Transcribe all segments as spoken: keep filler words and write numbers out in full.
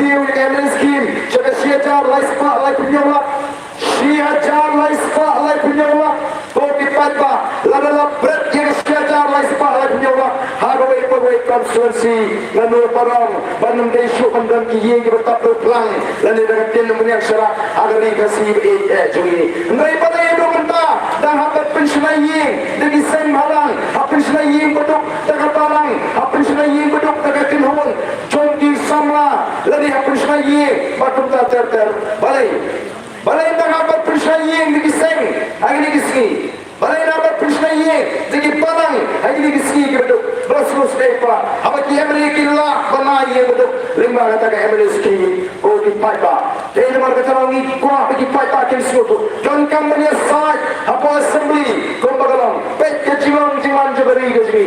ïa ka M L A scheme sha ka shi hajar lai spah laiphew hynñiew lak. Shi hajar lai spah laiphew hynñiew lak. Ko ki paidbah, lada la bret ïa ka shi hajar lai spah laiphew hynñiew lak ha kawei pa kawei constituency, ngan ong pat ong ba ym dei shuh ban don ki ïing kiba tap dewphlang lane da ka ktien nongpynïaid sharad ha ka ri Khasi ba ïeit eh jong ngi. Hynrei balei haduh mynta dang hap ban pynshna ïing da ki seng bhalang, hap pynshna ïing baduk da ka balang, hap pynshna ïing baduk da ka kynhun jong ki samla, lane hap pynshna ïing ba kumta ter ter? Balei? Balei dang hap ban pynshna ïing da ki seng ha kine ki sngi? Balei dang hap ban pynshna ïing da ki balang ha kine ki sngi kiba duk? Ba la sngewsih pat haba ki M L A ki lah ban ai ïing baduk lyngba kata ka M L A scheme, ko ki paidbah. Te namar kata ngi kwah ba ki paidbah kin sngewthuh. Donkam ban ïasaid hapoh Assembly kumba ka long. Peit ka jinglong jingman jong ka ri ka jong ngi.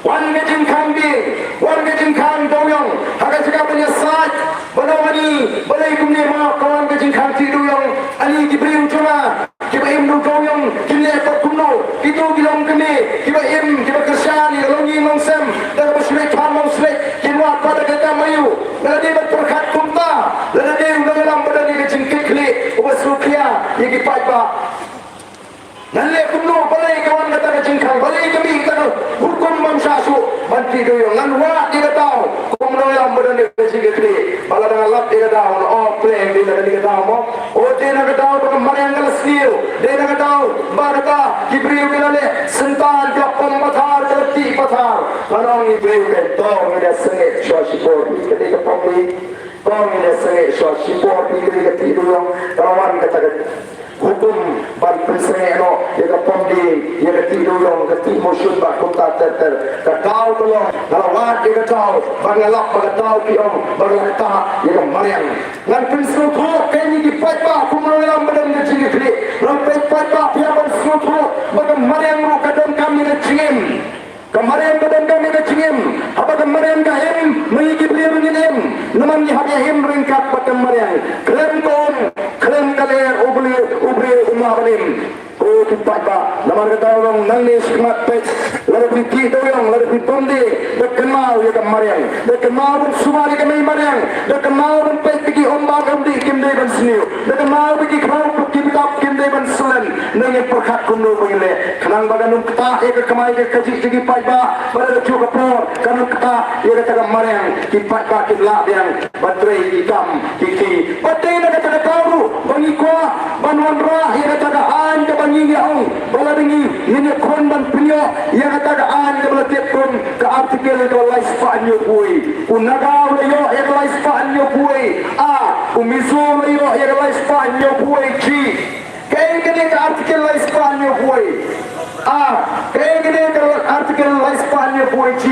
Wan ka jingkhang dieng, wan ka jingkhang dewiong ha ka jaka ban ïasaid. Ba ong ani, balei kumne mo ka wan ka jingkhang tih dewiong? Ani ki briew jong nga kiba im dewiong kin leh pat kumno? Kito ki long kmie kiba im, kiba kyrshan ïa ka longïing longsem da kaba shu leit pham long slet, kin wad pat da ka kam aïu? Lada dei ban pyrkhat kumta, lada dei u nongïalam ba don ïa ka jingkitkhlieh uba sngewkhia ïa ki paidbah, ngan leh kumno? Balei ka wan kata ka jingkhang? Balei ka mih kata ka hukum bym shah shuh ban tih dewiong? Ngan wad ïa ka daw kum u nongïalam ba don ïa ka jingkitkhlieh. Ba lada nga lap ïa ka daw, ngan ong, pleng, dei na kane ka daw mo? O, dei na ka daw ba ka mariang ka la sniew, dei na ka daw ba kata ki briew ki la leh syntan, ki la pom pathar, ki la tih pathar. Ngan ong ïa ki briew, kyntu ngin ïa sangeh shuwa shipor, kane ka pom dieng. Kong ïa sangeh shuwa shipor, kane ka tih dewiong. Ka la wan kata ka hukum ban pynsangeh noh ïa ka pom dieng, ïa ka tih dewiong, ka tih mushun bad kumta ter ter. Ka daw ka long, nga la wad ïa ka daw, bad nga lap ba ka daw ki ong ba ka la ktah ïa ka mariang. Ngan pynsngewthuh, kine ki paidbah, kum u nongïalam ba don ka jingkitkhlieh, ngan peit paidbah, phi hap ban sngewthuh ba ka mariang ruh ka donkam ïa ka jingim. Ka mariang ka donkam ïa ka jingim. Haba ka mariang ka im, ma ngi ki briew ruh ngin im. Namar ngi hap ïa im ryngkat bad ka mariang. Khlem ka um, khlem ka lyer, u briew, u briew um lah ban im. Ko ki paidbah, namar kata long nangne shakhmat, peit, lada phi tih dewiong, lada phi pom dieng, da kynmaw ïa ka mariang, da kynmaw ban sumar ïa ka mei mariang, da kynmaw ban peit ba ki umbam umdih kim dei ban sniew, da kynmaw ba ki khlaw ki btap kim dei ban slen. Ngi pyrkhat kumno ba ngin leh khnang ba kan ym ktah ïa ka kamai ka kajih jong ki paidbah, ba ha kajuh ka por kan ym ktah ïa kata ka mariang, ki paidbah kin lah biang ban trei ki kam ki kti. Bad dei na kata ka daw ruh ba ngi kwah ban wanrah ïa kata ka aiñ kaba ngi ïa ong ba lada ngi, ngin ïakhun ban pynïoh ïa kata ka aiñ kaba la tip kum ka Article kaba lai spah hynñiewphew wei. U Naga u la ïoh ïa ka lai spah hynñiewphew wei A, u Mizo u la ïoh ïa ka lai spah hynñiewphew wei G. Kaei kane ka Article lai spah hynñiewphew wei A? Kaei kane ka Article lai spah hynñiewphew wei G,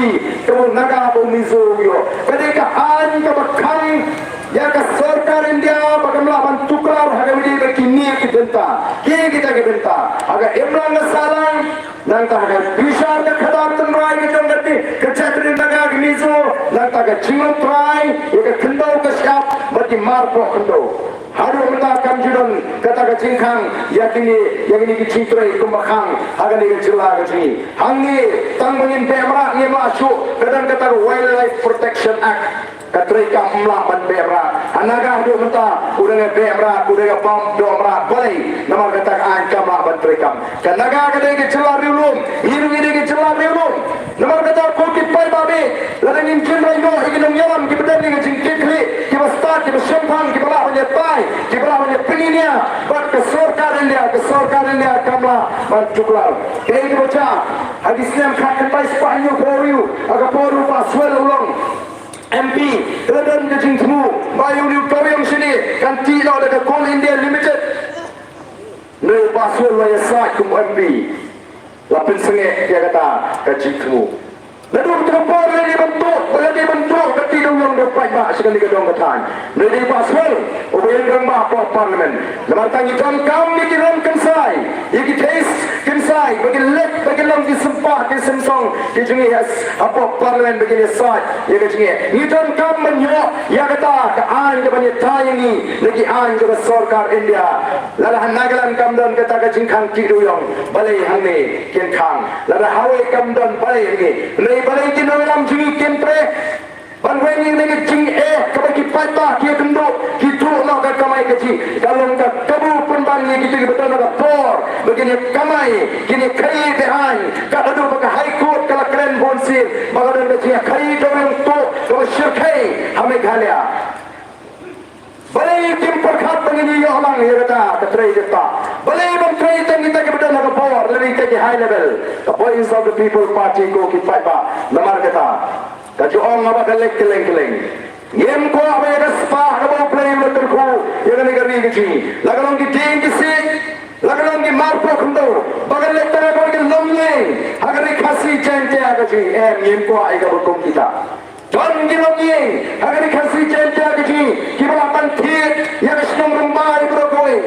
kaba u Naga bad u Mizo u ïoh? Ka dei ka aiñ kaba khang ïa ka sorkar India ba kam lah ban tuklar ha kaba ïadei bad kine ki bynta. Ki kita ki bynta: ha ka imlang ka sahlang, nangta ha ka bishar ka khadar tynrai ka jong ka jaitbynriew Naga, ka Mizo, nangta ka jinglong trai ïa ka khyndew ka shyiap bad ki marpoh khyndew. Haduh mynta kam ju don kata ka jingkhang ïa kine, ïa kine ki jingtrei kumba khang ha kane ka jylla ka jong ngi. Hangne, tang ba ngin beh mrad ngim lah shuh, ka don kata ka Wildlife Protection Act. Ka treikam ym lah ban beh mrad. Ha Naga haduh mynta u dang beh mrad, u dang bam doh mrad. Balei? Namar kata ka aiñ kam lah ban treikam. Ka Naga ka dei ka jylla riewlum, ngi ruh ngi dei ka jylla riewlum. Namar kata ko ki paidbah, lada ngin kynrei noh ïa ki nongïalam kiba don ïa ka jingkitkhlieh, kiba stad, kiba shemphang, kiba lah ban ïatai, kiba lah ban ïapyniaid bad ka sorkar India, ka sorkar India kam lah ban tuklar. Kaei kaba jia ha ki snem khatkhyndai spah hynñiewphew hynriew, ha ka por u Bah Swell u long M P, la don ka jingthmu ba ïa une u dewiong shane kan tih noh da ka Coal India Limited. Hynrei u Bah Swell u la ïasaid kum u M P. La pynsangeh ïa kata ka jingthmu. Naduh kata ka por la dei ban tuh, ba la dei ban tuh ka tih dewiong da u paidbah sha kane ka dong ka thaiñ. Hynrei dei u Bah Swell uba ïeng rangbah hapoh Parliament. Namar kata ngi donkam ïa ki rong kynsai, ïa ki taste kynsai, ba kin leit, ba kin long ki sympa, ki symsong ki jong ngi hapoh Parliament, ba kin ïasaid ïa ka jingeh. Ngi donkam ban ïoh ïa kata ka aiñ kaban ïatai ïa ngi na ki aiñ jong ka sorkar India. Lada ha Nagaland kam don kata ka jingkhang tih dewiong, balei hangne kin khang? Lada ha Hawaii kam don, balei hangne? Hynrei balei ki nongïalam jong ngi kim treh ban weng ïa kane ka jingeh kaba ki Paidbah ki ïakynduh, ki duh noh ka kamai kajih. Ka long ka kabu pynban ïa kita kiba don ha ka por ba kin ïa kamai, kin ïa khaii behind. Ka haduh ba ka High Court ka la kren bun sien ba ka don ka jingïakhaii dewïong tuh kaba shyrkhei ha Meghalaya. Balei kim pyrkhat ba ngin ïoh lang ïa kata ka trei kata? Balei ban trei tang kita kiba don ha ka bor lane kita ki high level? Ka Voice of the People Party ko ki paidbah, namar kata ka ju ong haba ka leit kylleng kylleng, ngim kwah ba ïa ka spah kaba U Blei u la kyrkhu ïa kane ka ri ka jong ngi, la ka long ki dieng ki siej, la ka long ki marpoh khyndew, ba kan leit tang ha kawei ka longïing ha ka ri Khasi Jaiñtia ka jong ngi. Em, ngim kwah ïa kaba kum kita. Don ki longïing ha ka ri Khasi Jaiñtia ka jong ngi kiba lah ban thied ïa ka shnong Rymbai baroh kawei.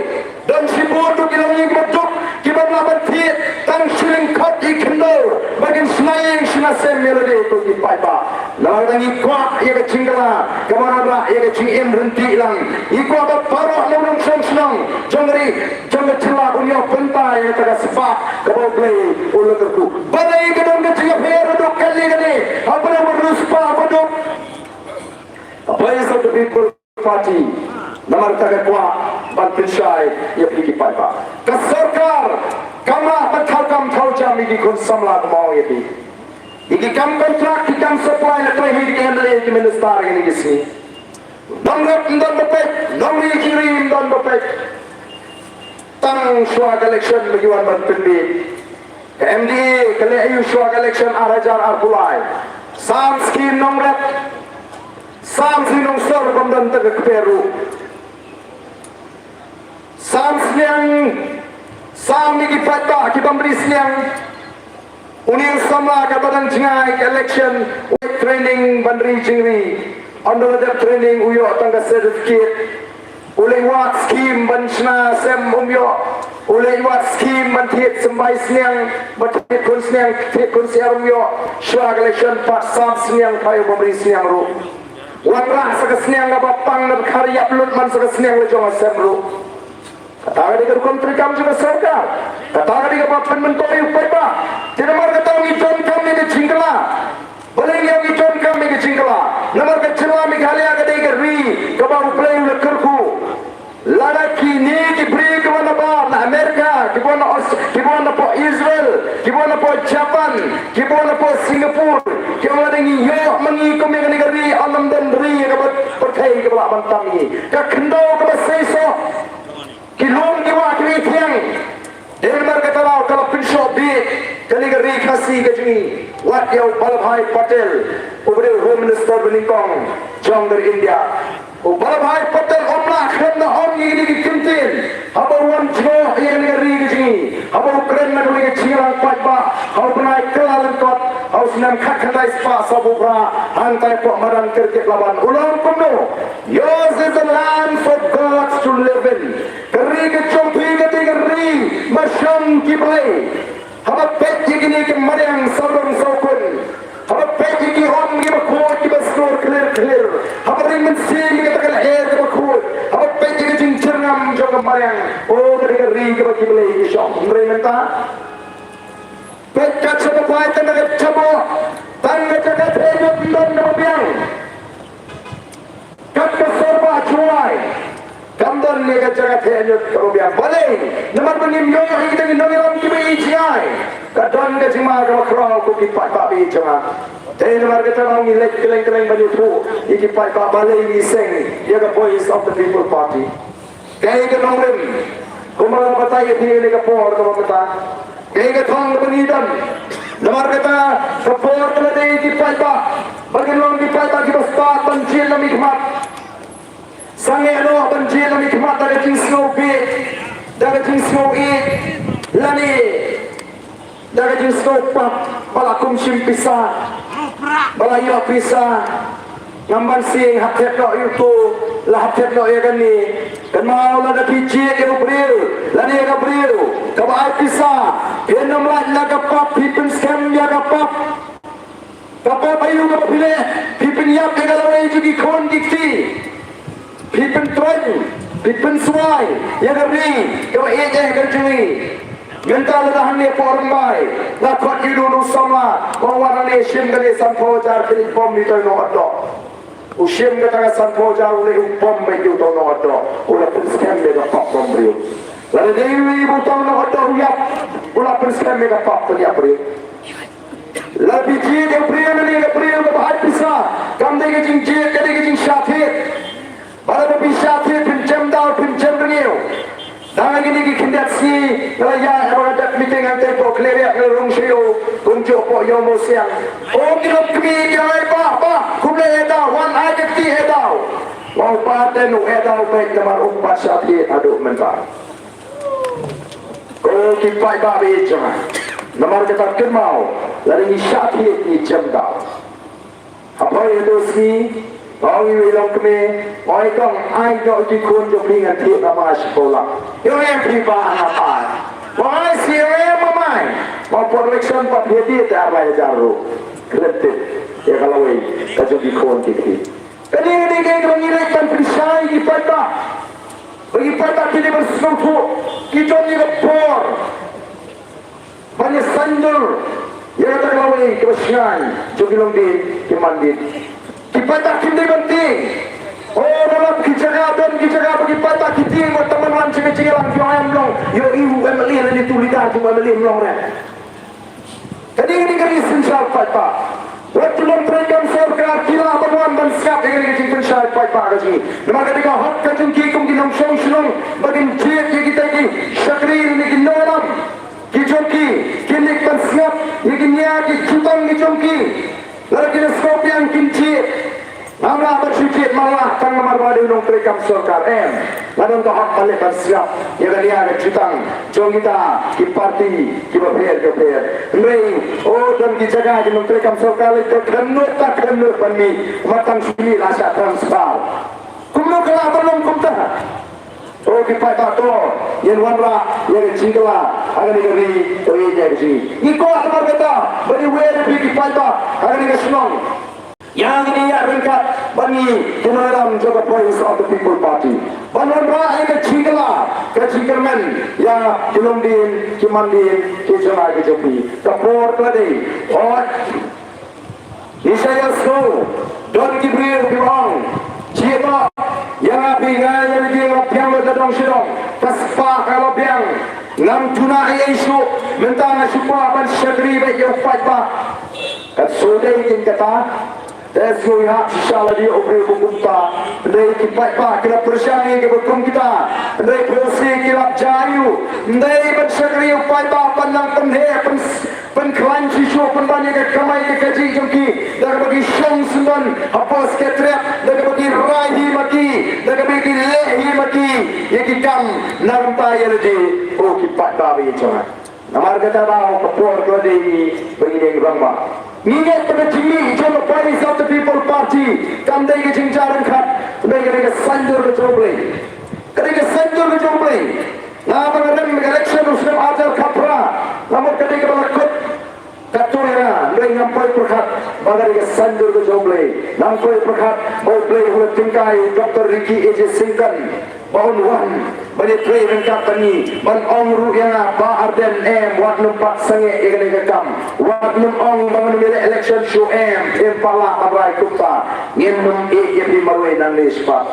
Don shibun ruh ki longïing kiba duk kiba lah ban thied tang shilling khot ïa ki khyndew ba kin shna ïing shna sem ïa lade, ko ki paidbah. Namar kata ngi kwah ïa ka jingkylla kaba wanrah ïa ka jingim ryntih lang. Ngi kwah ba baroh nongshong shnong jong ka ri jong ka jylla un ïoh bynta ïa kata ka spah kaba U Blei u la kyrkhu. Balei ka don ka jingïapher haduh katne katne hapdeng u riewspah baduk? Voice of the People Party, namar kata ka kwah ban pynshai ïa phi ki paidbah. Ka sorkar kam lah ban thaw kam thaw jam ïa ki khun samla, kumno ïa phi. Ïa ki kam kontrak, ki kam supply, la trei hi ki M L A, ki minister ïa kine ki sngi. Nongrep ym don ba peit, nongri jingri ym don ba peit. Tang shuwa ka election ba ki wan ban pynbeit. Ka M D A ka leh aïu shuwa ka election ar hajar arphew lai? Sam skhim nongrep, sam skhim nongsor, bym don tang ka kper ruh. Sam sniang, sam ïa ki paidbah ki bym ri sniang. Une u samla kaba dang jngai ka election, u training ban ri jingri. Ynda la dep training u ïoh tang ka certificate. U leit wad skhim ban shna sem um ïoh. U leit wad skhim ban thied symbai sniang, ban thied khun sniang, thied khun syiar um ïoh. Shuwa ka election pat sam sniang pat u bym ri sniang ruh. Wanrah sa ka sniang kaba pang, na khar ïap lut man sa ka sniang la jong ka sem ruh. Kata ka dei ka rukom treikam jong ka sorkar. Kata ka dei kaba pynmyntoi u paidbah. Te namar kata ngi donkam ïa ka jingkylla. Balei ngi donkam ïa ka jingkylla? Namar ka jylla Meghalaya ka dei ka ri kaba U Blei u la kyrkhu. Lada kine ki briew kiba na bar na America, kiba na Aus-, kiba na poh Israel, kiba na poh Japan, kiba na poh Singapore, kiba na ngi ïoh ma ngi kum ïa kane ka ri, ym don ri kaba pyrthei kaba lah ban tam ïa ngi. Ka khyndew kaba seisoh. Ki lum ki wah ki thiang. Dei namar kata la ka la pynshoh beit kane ka ri Khasi ka jong ngi. Wat ïa u Vallabhbhai Patel, uba dei u Home Minister ba nyngkong jong ka ri India. U Vallabhbhai Patel um lah khlem da ong ïa kine ki kyntien haba u wan jngoh ïa kane ka ri ka jong ngi. Haba u kren na kane ka jingïalang paidbah ha u bnai Kyllalyngkot ha u snem khatkhyndai spah sawphew phra, hangtai hapoh madan Kirkitlaban. U la ong kumno? Yours is a land for gods to live in. Ka ri ka jong phi ka dei ka ri ba shong ki blei. Haba peit ïa kine ki mariang sawdong sawkun, haba peit ïa ki um kiba khuid kiba sngewkhlir khlir, haba ring mynsiem ïa kata ka lyer kaba khuid, haba peit ïa ka jingjyrngam jong ka mariang, oh, ka dei ka ri kaba ki blei ki shong. Hynrei mynta peit kat shaba phai tang ka jaboh, tang ka jaka theh ñiut ym don kaba biang. Kat ka sor ba Jowai kam don ïa ka jaka theh ñiut kaba biang. Balei? Namar ba ngim ïoh ïa kita ki nongïalam kiba ïeit jngai. Ka don ka jingma kaba khraw ko ki paidbah ba ïeit jong nga. Te namar kata ngi leit kylleng kylleng ban ïathuh ïa ki paidbah balei ngi seng ïa ka Voice of the People Party. Kaei ka nongrim, kumba la batai ïa phi ha kane ka por kaba mynta. Kaei ka thong kaba ngi don. Namar kata ka por ka la dei ki paidbah ba kin long ki paidbah kiba stad ban jied lam ki khmat. Sangeh noh ban jied lam ki khmat da ka jingsngewbha, da ka jingsngewbha lane da ka jingsngewpap, ba la kum shim pisa, ba la ïoh pisa. Ngam ban sing, hap thied noh ïa uto, la hap thied noh ïa kane. Kynmaw, lada phi jied ïa u briew lane ïa ka briew kaba ai pisa, phin ym lait na ka pap, phi pynskhem ïa ka pap. Ka pap aïu kaba phi leh? Phi pynïap ïa ka lawei jong ki khun ki kti. Phi pyntroiñ, phi pynswai ïa ka ri kaba ïeit eh ka jong ngi. Mynta lada hangne hapoh Rymbai la khot ïa u samla ba u wan hangne shim kane sanphew hajar, kane bym ïatoi noh, ot noh. U shim kata ka sanphew hajar u leh u bom bad ïa uta u nongïathuh, u la pynskhem ïa ka pop bom briew. Lada dei uwei uta u nongïathuh u ïap, u la pynskhem ïa ka pop pynïap briew. Lada phi jied ïa u briew ne ka briew kaba hap pisa, kam dei ka jingjied, ka dei ka jingshah thied. Bad lada phi shah thied, phim jem daw, phim jem rngiew. Dang ha kine ki khyndiat sngi nga la ïaid haba nga dep meeting hangtei hapoh Khliehriat, nga la rung sha u kumjuh hapoh Ïew Mawsiang. O ki longkmie ki ong, "Ai bah, bah, kumno eh daw, wan ai ka kti eh daw." Nga ong, "Bah, te u eh daw beit namar um pat shah thied haduh mynta." Ko ki paidbah ba ïeit jong nga, namar kata kynmaw, lada ngi shah thied ngi jem daw. Hapoi haduh sngi, nga ong ïa i longkmie, nga ong, "Kong, ai noh ki khun jong phi ngan thied namar shiphew lak." Ïa, em phi ba nga pat. Nga ong, "Ai sngi, em ma mai." Nga ong, "Por election pat phi thied te ar lai hajar ruh." Kren tip ïa ka lawei ka jong ki khun ki kti. Kane ka dei kaei kaba ngi leit ban pynshai ki paidbah, ba ki paidbah ki dei ban sngewthuh, ki don ïa ka bor ban ïa saiñdur ïa kata ka lawei kaba shngaiñ jong ki longdien ki mandien. Ki paidbah kim dei ban tieng. O, na lap ki jaka, don ki jaka ba ki paidbah ki tieng, wat tang ban wan sha ka jingïalang, ïoh em long, ïoh i u M L A lane tu leader jong u M L A em long re. Kane, kane ka dei synshar paidbah. Wat ki longtrei kam sorkar ki lah ban wan ban sngap ïa kane ka jingpynshai paidbah ka jong ngi. Namar ka dei ka hok ka jong ki kum ki nongshong shnong ba kin jied ïa kita ki shakri ne ki nongïalam. Ki jong ki, kin leit ban sngap ïa ki nia ki jutang ki jong ki. Lada ki la sngewbiang kin jied. Ngam lah ban shu jied man la tang namar ba dei u nongtrei kam sorkar, em. Nga don ka hok ban leit ban sngap ïa ka nia ka jutang jong kita ki parti kiba pher kiba pher. Hynrei, o, don ki jaka ki nongtrei kam sorkar leit ban kynnoh ta kynnoh ban mih, wat tang shu mih la shah transfer. Kumno ka lah ban long kumta? O ki paidbah, to ngin wanrah ïa ka jingkylla ha kane ka ri, to ïa ka jingim. Ngi kwah namar kata ban ïa wer ïa phi ki paidbah ha kane ka shnong. Ïa ngi ïa ryngkat bad ngi ki nongïalam jong ka Voice of the People Party ban wanrah ïa ka jingkylla, ka jingkyrmen ïa ki longdien ki mandien ki jong nga ki jong phi. Ka por ka la dei. Hooid. Ngi sa ïohsngew don ki briew kiba ong, "Jied noh ïa nga phi, nga ïa lade nga biang lut na dong sha dong." Ka spah ka la biang. Ngam duna ei ei shuh. Mynta nga shu kwah ban shakri beit ïa u paidbah. Kat shu dei kin kata. Te sngewthuh shisha lade u briew ba kumta. Hynrei ki paidbah ki la pyrshang ïa kiba kum kita. Hynrei pyrshang ki la jia ïa u. Hynrei ban shakri ïa u paidbah ban nang pynheh pyn pynkhlaiñ shisha pynban ïa ka kamai ka kajih jong ki da kaba ki shong syndon hapoh Secretariat, da kaba ki rai hi ma ki, da kaba ki leh hi ma ki ïa ki kam. Namar ta ïa lade, o ki paidbah ba ïeit jong nga. Namar kata ba ka por ka la dei ngi ba ngi dei rangbah. Ngi ngeit ba ka jingmih jong ka Voice of the People Party kam dei ka jingjia ryngkat, ka dei ka saiñdur ka jong U Blei. Ka dei ka saiñdur ka jong U Blei. Nga ba nga rem ka election u snem arhajar khatphra, nga mut ka dei kaba la kut. Katto ïa nga, hynrei ngam poi pyrkhat ba ka dei ka saiñdur ka jong U Blei. Ngam poi pyrkhat ba U Blei u la tyngkai Doctor Ricky A J Syngkon ba un wan ban ïatrei ryngkat bad ngi, ban ong ruh ïa nga, Bah Ardent, em, wat nym pat sangeh ïa kane ka kam. Wat nym ong ba ngam ïaleh election shuh, em, phim pat lah ban rai kumta. Ngin nym ïeh ïa phi marwei nangne shaphang.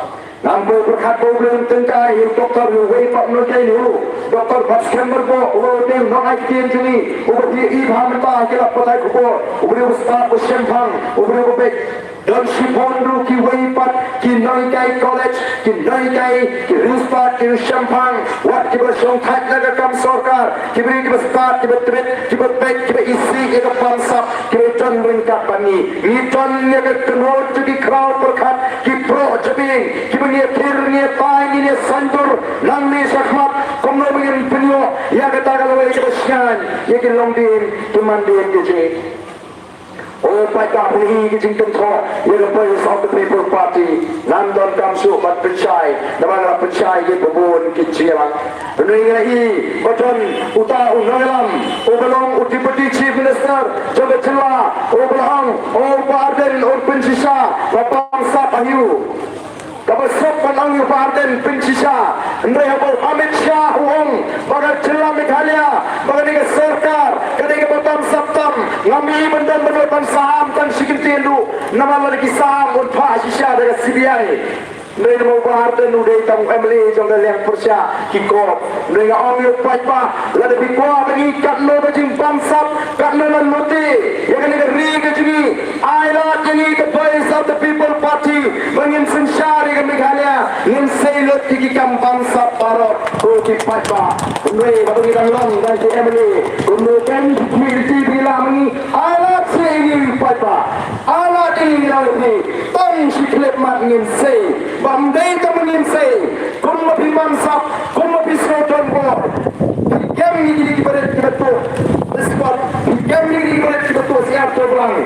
Ngam poi pyrkhat ba U Blei un tyngkai ïa u doktor, uwei pat u nongtrei, u Doktor Batskhem Myrboh, uba dei u nongai ktien jong ngi, uba phi i bha mynta ha ki lad pathai khubor, u briew u stad, u shemphang, u briew u beit. Don shibun ruh kiwei pat ki nonghikai college, ki nonghikai, ki riewstad, ki riewshemphang, wat kiba shongthait na ka kam sorkar, ki briew kiba stad, kiba tbit, kiba beit, kiba isih ïa ka bamsap, kiba don ryngkat bad ngi. Ngi don ïa ka kynhun jong ki khraw pyrkhat, ki proh jabieng, kiba ngi ïathir, ngi ïatai, ngi ïasaiñdur nangne shakhmat kumno ba ngin pynïoh ïa kata ka lawei kaba shngaiñ ïa ki longdien ki mandien ki jong ngi. O paidbah, phi i ki jingkynthoh ïa ka Voice of the People Party. Ngam donkam shuh ban pynshai, namar nga la pynshai ïa ki bun ki jingïalang. Hynrei nga i ba don uta u nongïalam uba long u Deputy Chief Minister jong ka jylla, uba la ong, o Bah Ardent, un pynshisha ba bamsap ha u. Kaba suk ban ong ïa u Bah Ardent pynshisha. Hynrei haba u Amit Shah u ong ba ka jylla Meghalaya, ba kane ka sorkar ka dei kaba bamsap Tam, ngam i ban don ban ot ban saham tang shi kyntien ruh, namar lada ki saham un phah shisha da ka C B I. Hynrei namar u Bah Ardent u dei tang u M L A jong ka liang pyrshah ki kop. Hynrei nga ong ïa u paidbah, lada phi kwah ban i katno ka jingbamsap, katno la lute ïa kane ka ri ka jong ngi, ai lad ïa ngi ka Voice of the People Party ba ngin synshar ïa ka Meghalaya, ngin sei lut ïa ki kam bamsap baroh. Ko ki paidbah, hynrei ba ngi dang long dang ki M L A, kumno kan ki kti bi la ma ngi, ai lad seh ïa ngi paidbah, ai lad ïa ngi, ngi la ngi, tang shi khyllipmat ngin sei, bym dei tang ngin sei, kumno phi bamsap, kumno phi sngewdon bor, phi kem ïa ki, ki barit ki ba tuh, phi kem ïa ki, ki barit ki ba tuh, syiar to blang.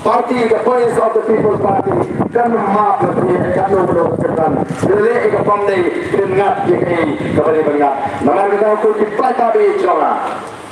Party, ka Voice of the People Party, kan map na phi, kan no no kan. Leh ka pam dei, kan ngat ye kai, ka bari ban ngat. Namar ka ko ki paidbah ba ïeit jong nga.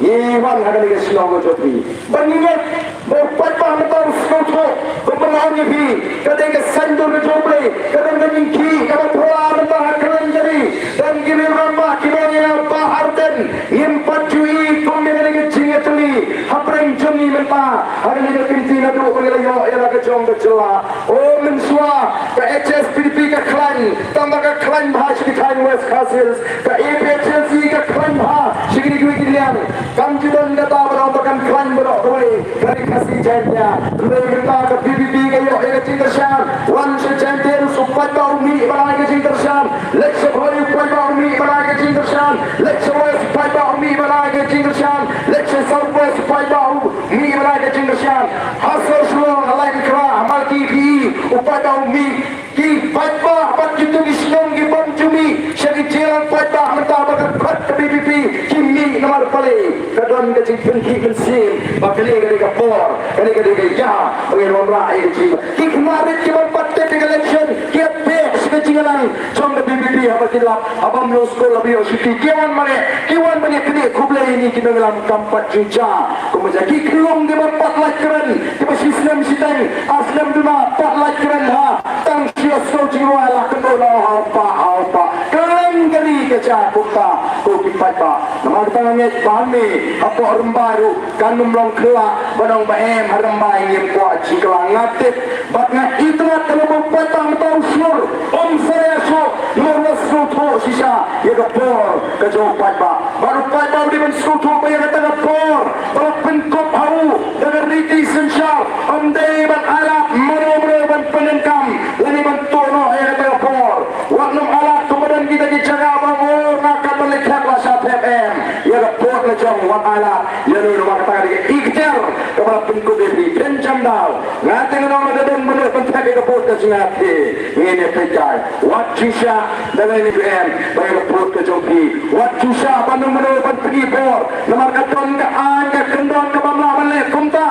Ngi wan ha kane ka shnong ka jong phi. Ban ngi ngat, ba paidbah mynta u sngewthuh, kumba nga ong ïa phi, ka dei ka saiñdur ka jong U Blei, ka dei ka jingkhih, kaba phylla mynta ha kyrdan jari, dang ki riew rangbah ki ong ïa Bah Ardent, ngim pat ju i kum ïa kane ka jingïatylli, hapdeng jong ngi mynta. Ha kane ka kynti naduh ba ngi la ïoh ïa la ka jong ka jylla. O mynshuwa ka H S P D P ka khlaiñ, tang ba ka khlaiñ bha sha ki thaiñ West Khasi Hills, ka A P H L C ka khlaiñ bha sha kine kiwei ki liang. Kam ju don kata ba ong ba kan khlaiñ baroh kawei ka Ri Khasi Jaiñtia. Hynrei mynta ka V P P ka ïoh ïa ka jingkyrshan. Wan sha Jaiñtia Hills u paidbah u mih ba la ai ka jingkyrshan. Leit sha Bhoi u paidbah u mih ba la ai ka jingkyrshan. Leit sha West u paidbah u mih ba la ai ka jingkyrshan. Leit sha South West u paidbah u mih ba la ai ka jingkyrshan. Ha Sohra Shillong, ha Laitkra, ha Malki phi i u paidbah u mih. Ki paidbah bad kito ki shnong ki bym ju mih sha ki jingïalang paidbah mynta ba ka phet ka V P P ki mih namar balei ka don ka jingpynkhreh mynsiem ba kane ka dei ka por, kane ka dei ka ïa ba ngin wanrah ïa ka jing. Ki khynnah rit ki bym pat tip ïa ka election ki ïa peit sha ka jingïalang jong ka V P P haba ki lap. Haba ym long skul haba ïoh shuti ki wan mareh, ki wan ban ïa knieh khublei ïa ngi ki nongïalam kam pat jynjar. Kumba jia ki khyllung kiba pat lait kren, kiba shi snem shiteng, ar snem duna pat lait kren ha. Tang shu ïohsngew jingrwai la kynduh la ong ha u pa, ha u pa. Kren ka ri ka jia kumta ko ki paidbah. Namar kata nga ngeit ba hangne hapoh Rymbai ruh kan ym long khyllah ban ong ba em ha Rymbai ngim kwah jingkylla. Nga tip bad nga itynnad ka long ba u paidbah mynta u shlur um sa ïa shuh namar u la sngewthuh shisha ïa ka por ka jong u paidbah. Bad u paidbah u dei ban sngewthuh ba ïa kata ka por ba la pynkup ha u da ka riti synshar, ym dei ban ailad mano mano ban pyndonkam lane ban tuh noh ïa kata ka por. Wat nym ailad kumba don kita ki jaka ba ong, o nga kat ban leit thep la shah thep, em. Ïa ka por la jong wat ailad. Ïa no, namar kata ka dei ka iktiar kaba la pynkup ïa phi. Phin jam daw. Nga te nga ong lada don mano ban thep ïa ka vote ka jong nga te ngin ïa peit kai. Wat ju shah da lei ni em ba ïa ka vote ka jong phi. Wat ju shah ba mano mano ban pyni bor. Namar ka don ka aiñ ka kyndon kaba ym lah ban leh kumta.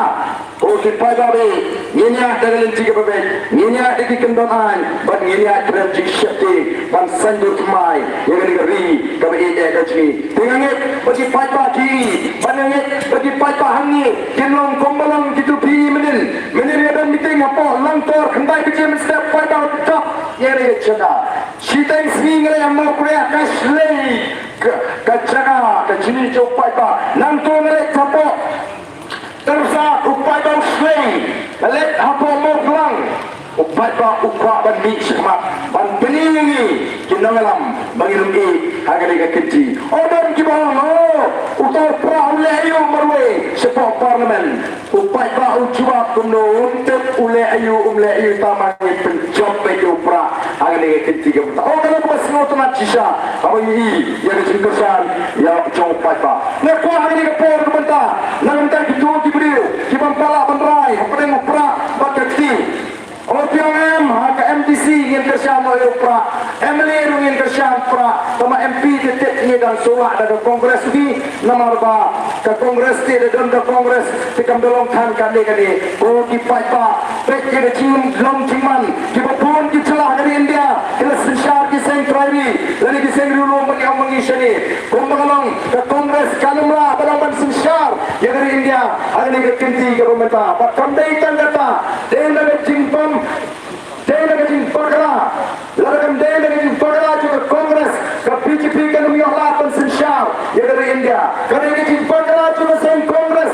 Ko ki paidbah, ngin ïaid da ka lynti kaba beit, ngin ïaid da ki kyndon aiñ bad ngin ïaid khlem jingsheptieng ban saiñdur thymmai ïa kane ka ri kaba ïeit eh ka jong ngi. Te nga ngeit ba ki paidbah ki, ba nga ngeit ba ki paidbah hangne kin long kumba long kito phi mynnin. Mynnin nga don meeting hapoh Langtor, khyndai baje mynstep paidbah u dap ïa kane ka jaka. Shiteng sngi nga leit ha Mawkyrwat ka shlei ka, ka jaka ka jingïeit jong u paidbah. Nangta nga leit hapoh Tyrsad u paidbah u shlei, nga leit hapoh Mawphlang u paidbah u kwah ban mih shakhmat ban pyni ïa ngi ki nongïalam ba ngin ym ïeh ha kane ka kynti. O don kiba ong, o uta u Prah u leh aïu marwei shapoh Parliament. U paidbah u jubab kumno, um tip u leh aïu um leh aïu, tang ma ngin pynjop beit ïa u Prah ha kane ka kynti ka mynta. O ka long kaba sngewtynnad shisha haba ngi i ïa ka jingkyrshan ïa jong u paidbah. Nga kwah ha kane ka por ka mynta na ka bynta kito ki briew ki bym pat lah ban rai hapdeng u Prah bad ka kti. O phi ong em, ha ka M D C ngin kyrshan noh ïa u Prah, M L A ruh ngin kyrshan Prah, tang ma M P te tip ngi dang shu lah da ka Congress hi, namar ba ka Congress te da don ka Congress te kam da long than kane kane. Ko ki paidbah, peit ïa ka jinglong jingman, kiba bun ki jylla ha ka ri India ki la synshar ki seng trai ri lane ki seng riewlum ban ïa ong ma ngi shane. Kumba ka long ka Congress kan ym lah ba long ban synshar ïa ka ri India ha kane ka kynti kaba mynta. Bad kam dei tang kata, dei na ka jingbam, dei na ka jingbakla. Lada kam dei na ka jingbakla jong ka Congress, ka B J P kan ym ïoh lad ban synshar ïa ka ri India. Ka dei ka jingbakla jong ka seng Congress,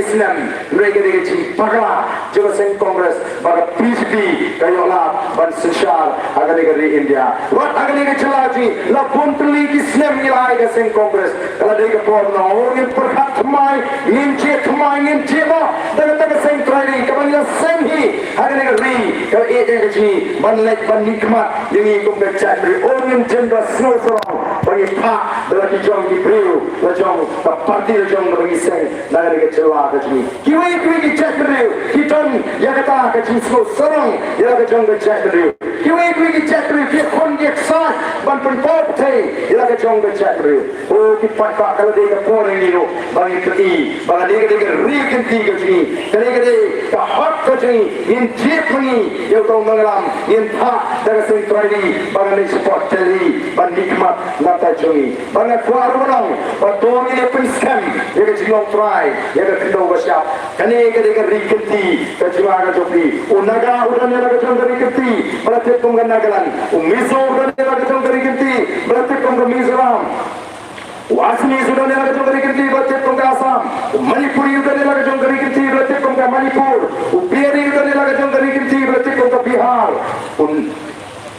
snem, hynrei ka dei ka jingpakla jong ka seng Congress ba ka B J P ka ïoh lad ban synshar ha kane ka ri India. Wat ha kane ka jylla jong ngi la bun tylli ki snem ngi la ai ka seng Congress. Ka la dei ka por ba ngin pyrkhat thymmai, ngin jied thymmai, ngin jied noh da kata ka seng trai ri kaba ngi la seng hi ha kane ka ri, kaba ïeit ïa ka jong ngi, ban leit ban mihkhmat ïa ngi kum ka jaitbynriew. Ngin jem da sngewsarong ba ngi phah da la ki jong ki briew, la jong ka party, la jong kaba ngi seng na kane ka jylla ka jong ngi. Kiwei kiwei ki jaitbynriew ki don ïa kata ka jingsngewsarong ïa la ka jong ka jaitbynriew. Kiwei kiwei ki jaitbynriew ki khun ki ksa ban pynpaw pyrthei ïa la ka jong ka jaitbynriew. O ki paidbah, ka la dei ka por ïa ngi ruh ba ngin pyni ba ka dei, ka dei ka ri kynti ka jong ngi, ka dei, ka dei ka hok ka jong ngi. Ngin jied ma ngi ïa uto u nongïalam, ngin phah da ka seng trai ri ba ngan leit shapoh Delhi ban mihkhmat na ka bynta jong ngi. Bad nga kwah ruh ban ong ba to ngin ïa pynskhem ïa ka jinglong trai ïa ka khyndew ka shyiap. Kane ka dei ka ri kynti ka jong nga ka jong phi. U Naga u don ïa la ka jong ka ri kynti ba la tip kum ka Nagaland. U Mizo u don ïa la ka jong ka ri kynti ba la tip kum ka Mizoram. U Assamese u don ïa la ka jong ka ri kynti ba la tip kum ka Assam. U Manipuri u don ïa la ka jong ka ri kynti ba la tip kum ka Manipur. U Bihari u don ïa la ka jong ka ri kynti ba la tip kum ka Bihar. U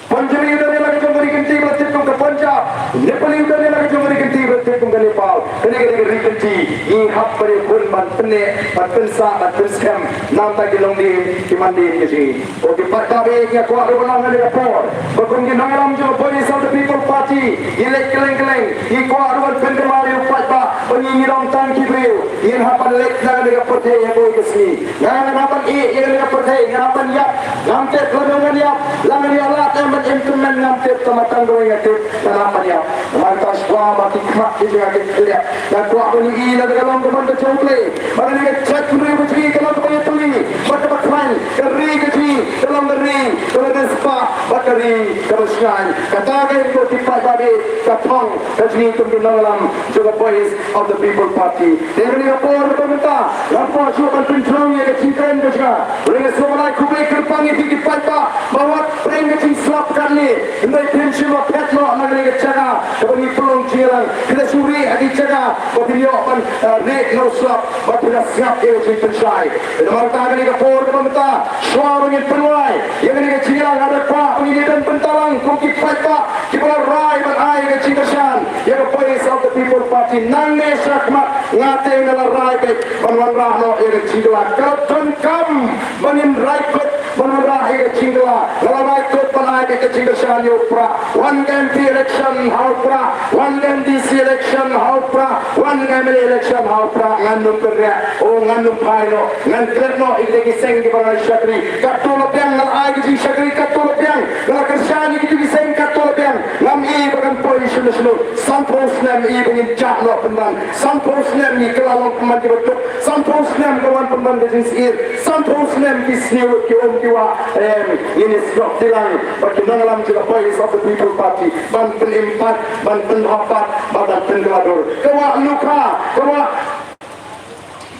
Punjabi u don ïa la ka jong ka ri kynti ba la tip kum ka Punjab. U Nepali u don ïa la ka jong ka ri kynti ba la tip kum ka Nepal. Kane ka dei ka ri kynti, ngi hap ban ïakhun, ban pynneh, ban pynsah, ban pynskhem na ka bynta ki longdien ki mandien ka jong ngi. Ko ki paidbah, nga kwah ruh ban ong ha kane ka por ba kum ki nongïalam jong ka Voice of the People Party, ngi leit kylleng kylleng, ngi kwah ruh ban pynkynmaw ïa u paidbah ba ngi, ngi long tang ki briew, ngin hap ban leit na kane ka pyrthei ha kawei ka sngi. Nga, ngan hap ban ïeh ïa kane ka pyrthei, ngan hap ban ïap. Ngam tip lano ngan ïap, la ngan ïalap ne ban im tymmen ngam tip, tang ma tang kawei nga tip, ngan hap ban ïap. Namar kata shuwa ba ki khmat ki jong nga kin khyllap, nga kwah ban ïohi lada ka long ka mon ka jong U Blei ba kane ka jaitbynriew ka jong ngi ka long kaba ïatylli bad kaba khlaiñ, ka ri ka jong ngi ka long ka ri kaba riewspah bad ka ri kaba shngaiñ. Kata ka, ko ki paidbah, ka thong ka jong ngi kum ki nongïalam jong ka Voice of the People Party. Te ha kane ka por kaba mynta, nga kwah shuh ban pynjrong ïa ka jingkren ka jong nga. Hynrei nga sngewbha ban ai khublei kyrpang ïa phi ki paidbah ba wat pyrshang ka jingslap katne. Hynrei phin shym la phet noh na kane ka jaka kaba ngi pynlong jingïalang. Phi la shu rieh ha ki jaka ba phin ïoh ban, eh, rieh na u slap ba phin la sngap ïa ka jingpynshai. Namar kata ha kane ka por kaba mynta, shuwa ba ngin pynwai ïa kane ka jingïalang, nga kwah ba ngin ïadon bynta lang kum ki paidbah kiba la rai ban ai ka jingkyrshan ïa ka Voice of the People Party. Nangne shakhmat nga te nga la rai beit ban wanrah noh ïa ka jingkylla. Ka donkam ba ngin rai beit ban wanrah ïa ka jingkylla. Nga la rai beit ban ai beit ka jingkyrshan ïa u Prah. Wan ka M P election ha u Prah, wan ka M D C election ha u Prah, wan ka M L A election ha u Prah. Ngan ym kynriah, o ngan ym phai noh. Ngan klet noh ïa kita ki seng kiba ngan shakri. Katto la biang nga la ai ka jingshakri, katto la biang nga la kyrshan ïa kita ki seng, katto la biang. Ngam i ba kan poi shano shano. Sanphew snem i ba ngin jah noh pynban. Sanphew snem ngi kylla long pynban kiba duk. Sanphew snem ka wan pynban ka jingsyier. Sanphew snem ki sniew ki um ki wah. Em, ngin ïa snoh tilang bad ki nongïalam jong ka Voice of the People Party ban pynim pat, ban pynhap pat, ban, ban pynkylla dur. Ka wah Lukha, ka wah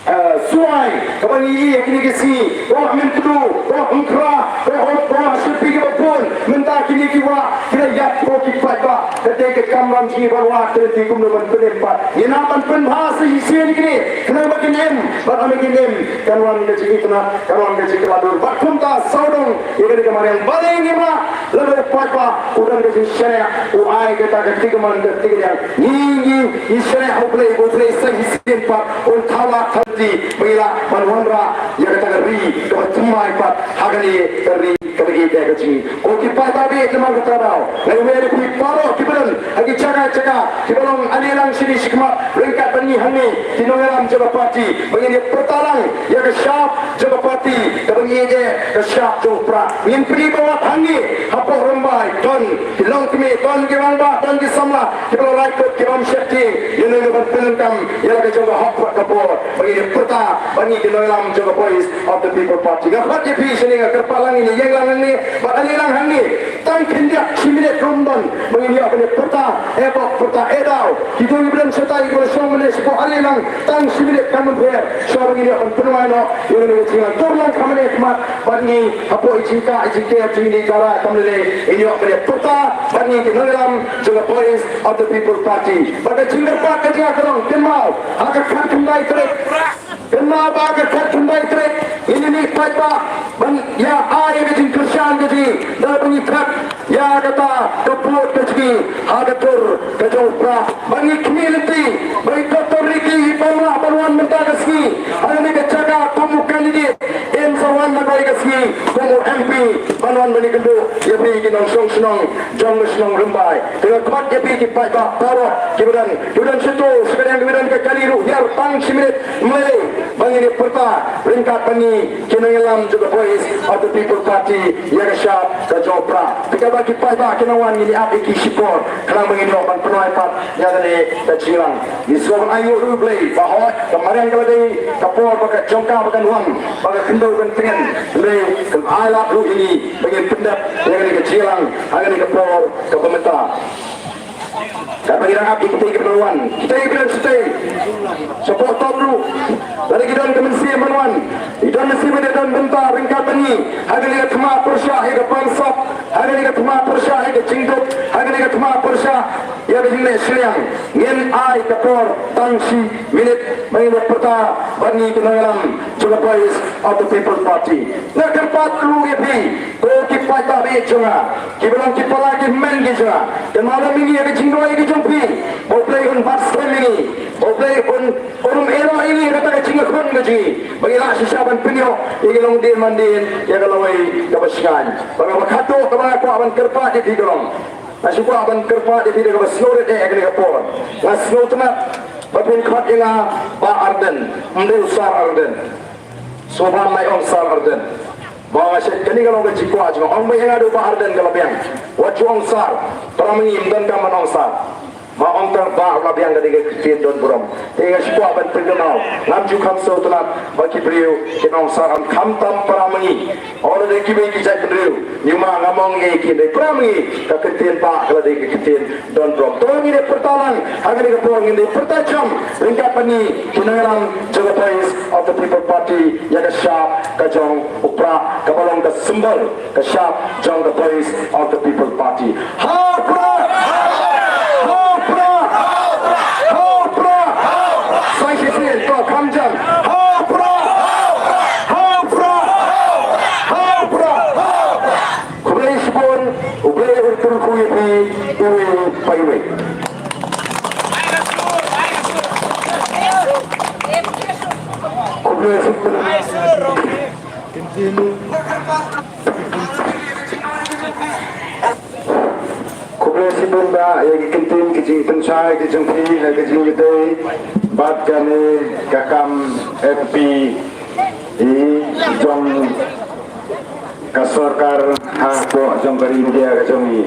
eh, Suai, kaba ngi ïohi ha kine ki sngi, ka wah Myntdu, ka wah Umkra, ka wah, ka wah Shilpi, kiba bun. Mynta kine ki wah ki la ïap, ko ki paidbah. Ka dei ka kamram jong ngi ban wad, ka dei kumno ban pynim pat. Ngin nang ban pynbha sa shisien ïa kine, khnang ba kin im, bad lada kin im, kan wan ka jingitynnad, kan wan ka jingkylla dur. Bad kumta sawdong ïa kane ka mariang. Balei ngim lah? Lada u paidbah u don ka jingshaniah, u ai kata ka tikaman ka tikadiang. Ngi, ngi, ngi shaniah ha U Blei, U Blei sa shisien pat un thaw lad than lynti ba ngi lah ban wanrah ïa kata ka ri kaba thymmai pat ha kane ka ri kaba ïeit ka jong ngi. Ko ki paidbah, namar kata daw nga ïawer ïa phi baroh kiba don ha ki jaka jaka kiba long ale lang shane shakhmat, ryngkat bad ngi hangne ki nongïalam jong ka party, ba ngin ïa pyrta lang ïa ka shap jong ka party kaba ngi ïeit, ka shap jong u Prah. Ngin pyni ba wat hangne hapoh Rymbai don ki longkmie, don ki rangbah, don ki samla kiba la lait kut, ki bym sheptieng. Ïa ngi ban pyndonkam ïa la ka jong ka hok bad ka bor ba ngin ïa pyrta ba ngi ki nongïalam jong ka Voice of the People Party. Nga khot ïa phi shane, nga kyrpad lang, ngin ïeng lang hangne bad ale lang hangne. Tang khyndiat shi minit ruh ym don ba ngin ïoh ban ïa pyrta, eh, bok pyrta, eh, daw. Kito kiba don shatai, kiba la shong mynne shapoh, ale lang tang shi minit, kam pher. Shuwa ba ngin ïoh ban pynwai noh ïa kane ka jingïalang, dur lang kham mynne khmat bad ngi hapoh i jingkah i jingker jong ngi, ka rah kam lei lei, ngin ïoh ban ïa pyrta bad ngi ki nongïalam jong ka Voice of the People Party. Bad ka jingkyrpad ka jong nga ka long, kynmaw ha ka khatkhyndai tarik Kynmaw ba ka khatkhyndai tarik ngin ïa mih paidbah ban ïa ai ka jingkyrshan ka jong ngi da kaba ngi khot ïa kata ka vote ka jong ngi ha ka dur ka jong u Prah. Ba ngi khmih lynti ba i Doctor Ricky i bym lah ban wan mynta ka sngi ha kane ka jaka kum u candidate, im sa wan na kawei ka sngi kum u M P ban wan ban ïakynduh ïa phi ki nongshong shnong jong ka shnong Rymbai. Te nga khot ïa phi ki paidbah baroh kiba don, kiba don sha to, sha kane kiba don ka kali ruh, hiar tang shi minit, mlei ba ngin ïa pyrta ryngkat bad ngi ki nongïalam jong ka Voice of the People Party ïa ka shap ka jong u Prah. Te kaba ki paidbah ki nang wan ngin ïa ap ïa ki shipor khnang ba ngin ïoh ban pynwai pat ïa kane ka jingïalang. Ngi sngewbha ban ai nguh ruh ïa u Blei ba hooid ka mariang ka la dei ka por ba ka jong ka ba kan wan, ba ka khyndew kan tngen. Hynrei kan ai lad ruh ïa ngi ba ngin pyndep ïa kane ka jingïalang ha kane ka por kaba mynta. Katba ngi dang ap ïa kita kiba la wan, kita kiba la sdang, support tom ruh. Lada ki don ka mynsiem ban wan, ki don mynsiem ban don bynta ryngkat bad ngi ha kane ka thma pyrshah ïa ka pansap, ha kane ka thma pyrshah ïa ka jingduk, ha kane ka thma pyrshah ïa ka jingleh shiliang. Ngin ai ka por tang shi minit ba ngin ïa pyrta bad ngi ki nongïalam jong ka Voice of the People Party. Nga kyrpad ruh ïa phi, ko ki paidbah ba ïeit jong nga, kiba long ki para ki hynmen ki jong nga, kynmaw lem ïa ngi ha ka jingduwai ka jong phi, ba U Blei un bat skhem ïa ngi, ba U Blei un, un ym ïehnoh ïa ngi ha kata ka jingïakhun ka jong ngi, ba ngi lah shisha ban pynïoh ïa ki longdien mandien ïa ka lawei kaba shngaiñ. Bad kaba khatduh kaba nga kwah ban kyrpad ïa phi ka long, nga shu kwah ban kyrpad ïa phi da kaba sngewrit eh ha kane ka por. Nga sngewtynnat ba phin khot ïa nga Bah Ardent, ym dei u Sir Ardent. Sngewbha ban ong Sir Ardent. Ba nga shet kane ka long ka jingkwah jong nga, ong ba ïa nga da u Bah Ardent ka la biang. Wat ju ong Sir, para ma ngi ym donkam ban ong Sir. Ba ong tang Bah la biang, ka dei ka ktien don burom. Te nga shu kwah ban pynkynmaw, ngam ju kham sngewtynnat ba ki briew kin ong Sir, khamtam para ma ngi. Ong lada kiwei ki jaitbynriew, ngi ma ngam ong ei ei, ki dei para ma ngi, ka ktien Bah ka la dei ka ktien don burom. To ngin ïa pyrta lang ha kane ka por, ngin ïa pyrta jam ryngkat bad ngi ki nongïalam jong ka Voice of the People Party ïa ka shap ka jong u Prah, kaba long ka symbol ka shap jong ka Voice of the People Party. Ha u Prah! Ha u Prah! Ha u Prah! Sa shisien, to kham jan. Ha u Prah! Ha u Prah! Ha u Prah! Khublei shibun, U Blei un kyrkhu ïa phi iwei pa iwei. Khublei shibun. Khublei shibun Bah ïa ki kyntien ki jingpynshai ki jong phi ha ki jingïadei bad kane ka kam F P E jong ka sorkar hapoh jong ka Ri India ka jong ngi.